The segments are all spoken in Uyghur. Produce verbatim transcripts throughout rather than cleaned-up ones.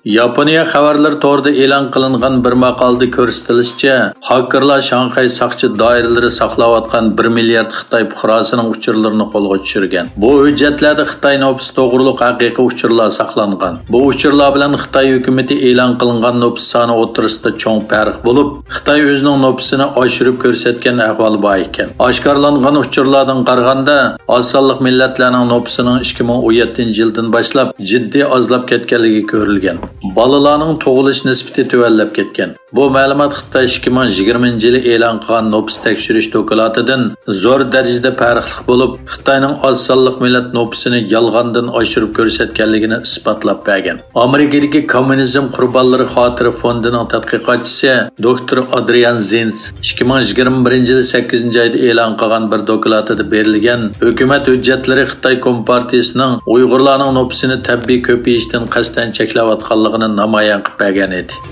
ياپونىيە خەۋەرلىرى تورىدا ئېلان قىلىنغان بىر ماقالىدە كۆرسىتىلىشىچە، خاكېرلار شاڭخەي ساقچى دائىرىلىرى ساقلاۋاتقان بىر مىليارد خىتاي پۇقراسىنىڭ ئۇچۇرلىرىنى قولغا چۈشۈرگەن. بۇ ھۆججەتلەردە خىتاي نوپۇسى توغرۇلۇق ھەقىقىي ئۇچۇرلار ساقلانغان. بۇ ئۇچۇرلار بىلەن خىتاي ھۆكۈمىتى ئېلان قىلىنغان نوپۇس سانى ئوتتۇرىسىدا چوڭ پەرق بولۇپ، خىتاي ئۆزىنىڭ نوپۇسىنى ئاشۇرۇپ كۆرسەتكەن ئەھۋال بار ئىكەن. ئاشكارىلانغان ئۇچۇرلاردىن قارىغاندا، ئاز سانلىق مىللەتلەرنىڭ نوپۇسىنىڭ ئىككى مىڭ ئون يەتتىنچى يىلدىن باشلاپ جىددىي ئازلاپ كەتكەنلىكى كۆرۈلگەن. بالىلارنىڭ تۇغۇلۇش نىسبىتى تۆۋەنلەپ كەتكەن. بۇ مەلۇمات خىتاي ئىككى مىڭ يىگىرمىنچى يىلى ئېلان قىلغان نوپۇس تەكشۈرۈش دوكلاتىدىن زور دەرىجىدە پەرقلىق بولۇپ، خىتاينىڭ ئاز سانلىق مىللەت نوپۇسىنى يالغاندىن ئاشۇرۇپ كۆرسەتكەنلىكىنى ئىسپاتلاپ بەرگەن. ئامېرىكىدىكى كوممۇنىزم قۇربانلىرى خاتىرە فوندىنىڭ تەتقىقاتچىسى دوكتور ئادرىيان زىنس ئىككى مىڭ يىگىرمە بىرىنچى يىلى سەككىزىنچى ئايدا ئېلان قىلغان بىر دوكلاتىدا بېرىلگەن ھۆكۈمەت ھۆججەتلىرى خىتاي كومپارتىيىسىنىڭ ئۇيغۇرلارنىڭ نوپۇسىنى تەبىئىي كۆپىيىشتىن قەستەن چەكلەۋاتقانلىقىنى نامايان قىلىپ بەرگەن ئىدى.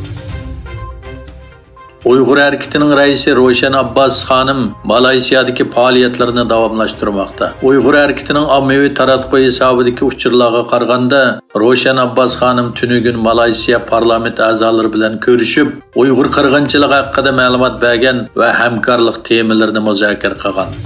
ئۇيغۇر ھەرىكىتىنىڭ رەئىسى روشەن ئابباس خانىم مالايسىيادىكى پائالىيەتلىرىنى داۋاملاشتۇرماقتا. ئۇيغۇر ھەرىكىتىنىڭ ئاممىۋى تاراتقۇ ھېسابىدىكى ئۇچۇرلارغا قارىغاندا، روشەن ئابباس خانىم تۈنۈگۈن مالايسىيا پارلامېنت ئەزالىرى بىلەن كۆرۈشۈپ، ئۇيغۇر قىرغىنچىلىقى ھەققىدە مەلۇمات بەرگەن ۋە ھەمكارلىق تېمىلىرىنى مۇزاكىرە قىلغان.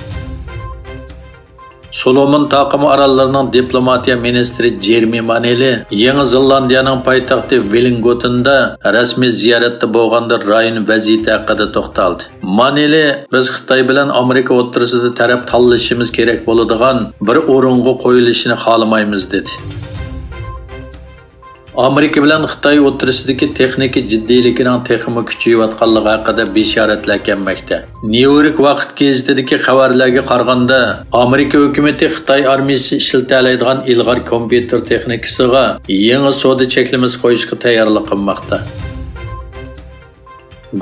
سولومون تاقىمى ئاراللىرىنىڭ دىپلوماتىيە مىنىستىرى جېرېمى مانېلى يېڭى زېلاندىيەنىڭ پايتەختى ۋېللىنگتوندا رەسمىي زىيارەتتە بولغاندا رايون ۋەزىيىتى ھەققىدە توختالدى. مانېلى، بىز خىتاي بىلەن ئامېرىكا ئوتتۇرىسىدا تەرەپ تاللىشىمىز كېرەك بولىدىغان بىر ئورۇنغا قويۇلۇشىنى خالىمايمىز، دېدى. ئامېرىكا بىلەن خىتاي ئوتتۇرىسىدىكى تېخنىكا جىددىيلىكىنىڭ تېخىمۇ كۈچىيىۋاتقانلىقى ھەققىدە بېشارەتلەر كەلمەكتە. نيۇ يورك ۋاقىت گېزىتىدىكى خەۋەرلەرگە قارىغاندا، ئامېرىكا ھۆكۈمىتى خىتاي ئارمىيىسى ئىشلىتەلەيدىغان ئىلغار كومپيۇتېر تېخنىكىسىغا يېڭى سودا چەكلىمىسى قويۇشقا تەييارلىق قىلماقتا.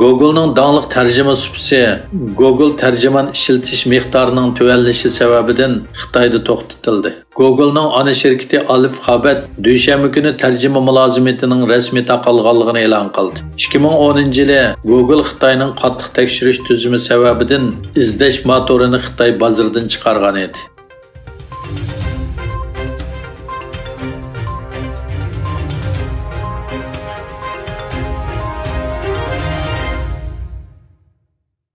گوگولنىڭ داڭلىق تەرجىمە سۇپىسى، گوگول تەرجىمان ئىشلىتىش مىقدارىنىڭ تۆۋەنلىشى سەۋەبىدىن خىتايدا توختىتىلدى. گوگولنىڭ ئانا شىركىتى ئالفابېت دۈشەنبە كۈنى تەرجىمە مۇلازىمىتىنىڭ رەسمىي تاقالغانلىقىنى ئېلان قىلدى. ئىككى مىڭ ئونىنچى يىلى گوگول خىتاينىڭ قاتتىق تەكشۈرۈش تۈزۈمى سەۋەبىدىن ئىزدەش موتورىنى خىتاي بازىرىدىن چىقارغان ئىدى.